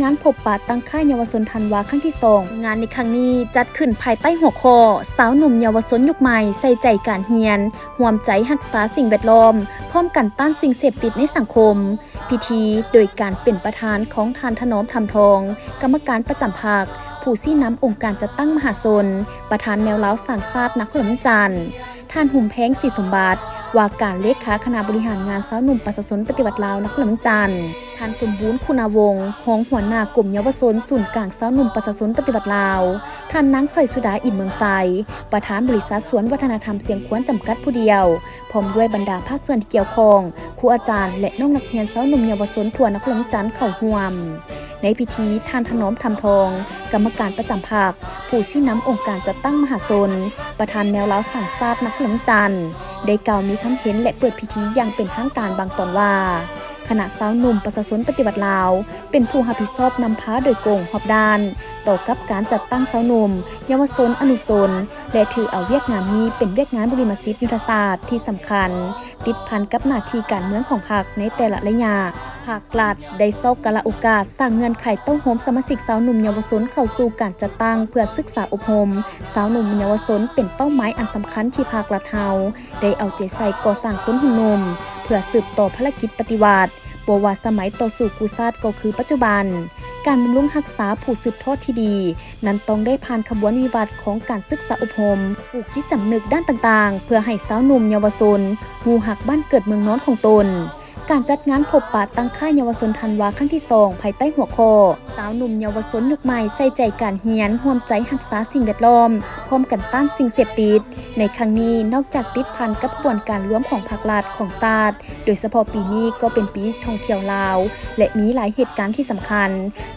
ງານພົບປະຕັ້ງຄ້າຍເຍົາວະຊົນທັນວາຄັ້ງທີສອງ. ງານໃນຄັ້ງນີ້ຈັດຂຶ້ນພາຍໃຕ້ຫົວຂໍ້ ຊາວໜຸ່ມເຍົາວະຊົນຍຸກໃໝ່ໃສ່ໃຈການຮຽນ, ຮ່ວມໃຈຮັກສາສິ່ງແວດລ້ອມ, ພ້ອມກັນຕ້ານສິ່ງເສບຕິດໃນສັງຄົມ. ພິທີໂດຍການເປັນປະທານຂອງທ່ານ ຖະໜອມ ທຳທອງ, ກຳມະການປະຈຳພັກ, ຜູ້ຊີ້ນຳອົງການຈັດຕັ້ງມະຫາຊົນ, ປະທານແນວລາວສ້າງຊາດນະຄອນຫຼວງວຽງຈັນ, ທ່ານ ຫຸມແພງ ສີສົມບັດ, ວ່າການເລຂາຄະນະບໍລິຫານງານຊາວໜຸ່ມປະຊາຊົນປະຕິວັດລາວນະຄອນຫຼວງວຽງຈັນ, ທ່ານ ສົມບູນ ຄຸນນາວົງ, ຮອງຫົວໜ້າກົມເຍົາວະຊົນສູນກາງຊາວໜຸ່ມປະຊາຊົນປະຕິວັດລາວ, ທ່ານນາງ ສອຍສຸດາ ອິນເມືອງໄຊ, ປະທານບໍລິສັດສວນວັດທະນະທຳຊຽງຂວານຈຳກັດຜູ້ດຽວ, ພ້ອມດ້ວຍບັນດາພາກສ່ວນທີ່ກ່ຽວຂ້ອງ, ຄູອາຈານ ແລະ ນ້ອງນັກຮຽນຊາວໜຸ່ມເຍົາວະຊົນທົ່ວນະຄອນຫຼວງວຽງຈັນເຂົ້າຮ່ວມ. ໃນພິທີ, ທ່ານ ຖະໜອມ ທຳທອງ, ກຳມະການປະຈຳພັກ, ຜູ້ຊີ້ນຳອົງການຈັດຕັ້ງມະຫາຊົນ, ປະທານແນວລາວສ້າງຊາດນະຄອນຫຼວງວຽງຈັນ, ໄດ້ກ່າວມີຄຳເຫັນ ແລະ ເປີດພິທີຢ່າງເປັນທາງການບາງຕອນວ່າ, ຄະນະຊາວໜຸ່ມປະຊາຊົນປະຕິວັດລາວ ເປັນຜູ້ຮັບຜິດຊອບນຳພາໂດຍກົງຮອບດ້ານ ຕໍ່ກັບການຈັດຕັ້ງຊາວໜຸ່ມ, ເຍົາວະຊົນ, ອະນຸຊົນ ແລະ ຖືເອົາວຽກງານນີ້ເປັນວຽກງານບຸລິມະສິດຍຸດທະສາດທີ່ສຳຄັນ ຕິດພັນກັບໜ້າທີ່ການເມືອງຂອງພັກໃນແຕ່ລະໄລຍະ. ພັກລັດໄດ້ຊອກກາລະໂອກາດສ້າງເງື່ອນໄຂໂຕ້ໂຮມສະມາຊິກຊາວໜຸ່ມເຍົາວະຊົນເຂົ້າສູ່ການຈັດຕັ້ງເພື່ອສຶກສາອົບຮົມຊາວໜຸ່ມເຍົາວະຊົນ ເປັນເປົ້າໝາຍອັນສຳຄັນທີ່ພັກລັດເຮົາ ໄດ້ເອົາໃຈໃສ່ກໍ່ສ້າງຄົນຮຸ່ນໜຸ່ມ ເພື່ອສືບຕໍ່ພາລະກິດປະຕິວັດ, ບໍ່ວ່າສະໄໝຕໍ່ສູ້ກູ້ຊາດກໍຄືປັດຈຸບັນ. ການບຳລຸງຮັກສາຜູ້ສືບທອດທີ່ດີນັ້ນ ຕ້ອງໄດ້ຜ່ານຂະບວນວິວັດຂອງການສຶກສາອົບຮົມ, ປູກຈິດສຳນຶກດ້ານຕ່າງໆ ເພື່ອໃຫ້ຊາວໜຸ່ມເຍົາວະຊົນຮູ້ຮັກບ້ານເກີດເມືອງນອນຂອງຕົນ. ການຈັດງານພົບປະຕັ້ງຄ້າຍເຍົາວະຊົນທັນວາຄັ້ງທີສອງ ພາຍໃຕ້ຫົວຂໍ້ ຊາວໜຸ່ມເຍົາວະຊົນຍຸກໃໝ່ໃສ່ໃຈການຮຽນ, ຮ່ວມໃຈຮັກສາສິ່ງແວດລ້ອມ, ພ້ອມກັນຕ້ານສິ່ງເສບຕິດ ໃນຄັ້ງນີ້ ນອກຈາກຕິດພັນກັບຂະບວນການລວມຂອງພັກລັດ, ຂອງຊາດ, ໂດຍສະເພາະປີນີ້ກໍເປັນປີທ່ອງທ່ຽວລາວ ແລະ ມີຫຼາຍເຫດການທີ່ສຳຄັນ.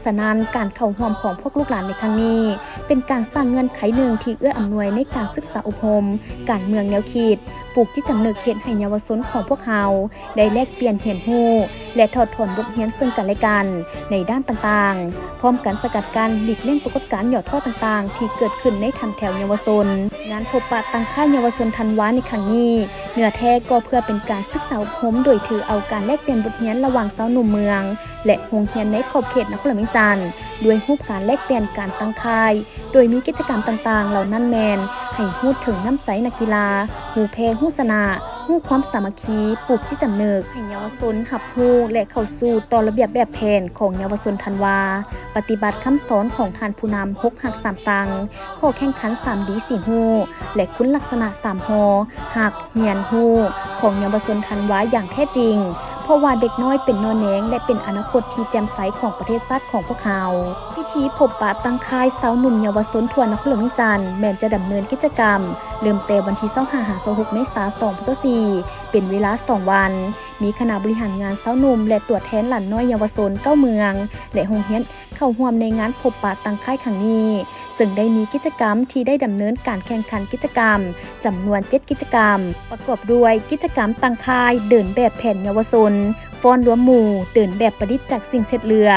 ສະນັ້ນ, ການເຂົ້າຮ່ວມຂອງພວກລູກຫຼານໃນຄັ້ງນີ້ ເປັນການສ້າງເງື່ອນໄຂໜຶ່ງທີ່ເອື້ອອຳນວຍໃນການສຶກສາອົບຮົມການເມືອງແນວຄິດ, ປູກຈິດສຳນຶກເຮັດໃຫ້ເຍົາວະຊົນຂອງພວກເຮົາ ໄດ້ແລກປ່ຽນຮຽນຮູ້ ແລະ ຖອດຖອນບົດຮຽນເຊິ່ງກັນແລະກັນໃນດ້ານຕ່າງໆ, ພ້ອມກັນສະກັດກັ້ນຫຼີກລ້ຽງປາກົດການຫຍໍ້ທໍ້ຕ່າງໆ ທີ່ເກີດຂຶ້ນໃນຖັນແຖວເຍົາວະຊົນ. ງານພົບປະຕັ້ງຄ້າຍເຍົາວະຊົນທັນວາໃນຄັ້ງນີ້ ເນື້ອແທ້ກໍເພື່ອເປັນການສຶກສາອົບຮົມ ໂດຍຖືເອົາການແລກປ່ຽນບົດຮຽນລະຫວ່າງຊາວໜຸ່ມເມືອງ ແລະ ໂຮງຮຽນໃນຂອບເຂດນະຄອນຫຼວງວຽງຈັນ ດ້ວຍຮູບການແລກປ່ຽນການຕັ້ງຄ້າຍ ໂດຍມີກິດຈະກຳຕ່າງໆເຫຼົ່ານັ້ນແມ່ນ ໃຫ້ຮູ້ເຖິງນ້ຳໃຈນັກກິລາ, ຮູ້ແພ້ຮູ້ຊະນະ, ຮູ້ຄວາມສາມັກຄີ, ປູກຈິດສຳນຶກໃຫ້ເຍົາວະຊົນຮັບຮູ້ ແລະ ເຂົ້າສູ່ຕໍ່ລະບຽບແບບແຜນຂອງເຍົາວະຊົນທັນວາ, ປະຕິບັດຄຳສອນຂອງທ່ານຜູ້ນຳ ຮົກຮັກສາມສັງ, ຂໍ້ແຂ່ງຂັນສາມດີສີ່ຮູ້ ແລະ ຄຸນລັກສະນະສາມ ຮ ຮັກ, ຮຽນຮູ້ ຂອງເຍົາວະຊົນທັນວາຢ່າງແທ້ຈິງ, ເພາະວ່າເດັກນ້ອຍເປັນໜໍ່ແນງ ແລະ ເປັນອະນາຄົດທີ່ແຈ່ມໃສຂອງປະເທດຊາດຂອງພວກເຮົາ. ພິທີພົບປະຕັ້ງຄ້າຍຊາວໜຸ່ມເຍົາວະຊົນທົ່ວນະຄອນຫຼວງວຽງຈັນ ແມ່ນຈະດຳເນີນກິດຈະກຳ ເລີ່ມແຕ່ວັນທີຊາວຫ້າ ຫາ ຊາວຫົກ ເມສາ ສອງພັນຊາວສີ່ ເປັນເວລາສອງວັນ, ມີຄະນະບໍລິຫານງານຊາວໜຸ່ມ ແລະ ຕົວແທນຫຼານນ້ອຍເຍົາວະຊົນເກົ້າເມືອງ ແລະ ໂຮງຮຽນ ເຂົ້າຮ່ວມໃນງານພົບປະຕັ້ງຄ້າຍຄັ້ງນີ້, ເຊິ່ງໄດ້ມີກິດຈະກຳທີ່ໄດ້ດຳເນີນການແຂ່ງຂັນກິດຈະກຳຈຳນວນເຈັດກິດຈະກຳ, ປະກອບດ້ວຍກິດຈະກຳຕັ້ງຄ້າຍ, ເດີນແບບແຜນເຍົາວະຊົນ, ຟ້ອນລວມໝູ່, ເດີນແບບປະດິດຈາກສິ່ງເສດເຫຼືອ,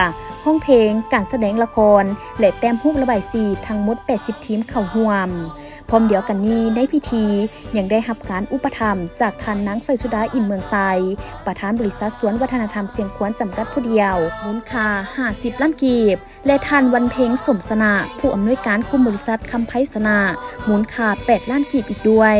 ຮ້ອງເພງ, ການສະແດງລະຄອນ ແລະ ແຕ້ມຮູບລະບາຍສີ, ທັງໝົດແປດສິບທີມເຂົ້າຮ່ວມ. ພ້ອມດຽວກັນນີ້, ໃນພິທີຍັງໄດ້ຮັບການອຸປະຖຳຈາກທ່ານນາງ ສອຍສຸດາ ອິນເມືອງໄຊ, ປະທານບໍລິສັດສວນວັດທະນະທຳຊຽງຂວານຈຳກັດຜູ້ດຽວ, ມູນຄ່າຫ້າສິບລ້ານກີບ ແລະ ທ່ານ ວັນເພັງ ສົມຊະນະ, ຜູ້ອຳນວຍການກຸ່ມບໍລິສັດຄຳໄພຊະນະ, ມູນຄ່າແປດລ້ານກີບອີກດ້ວຍ.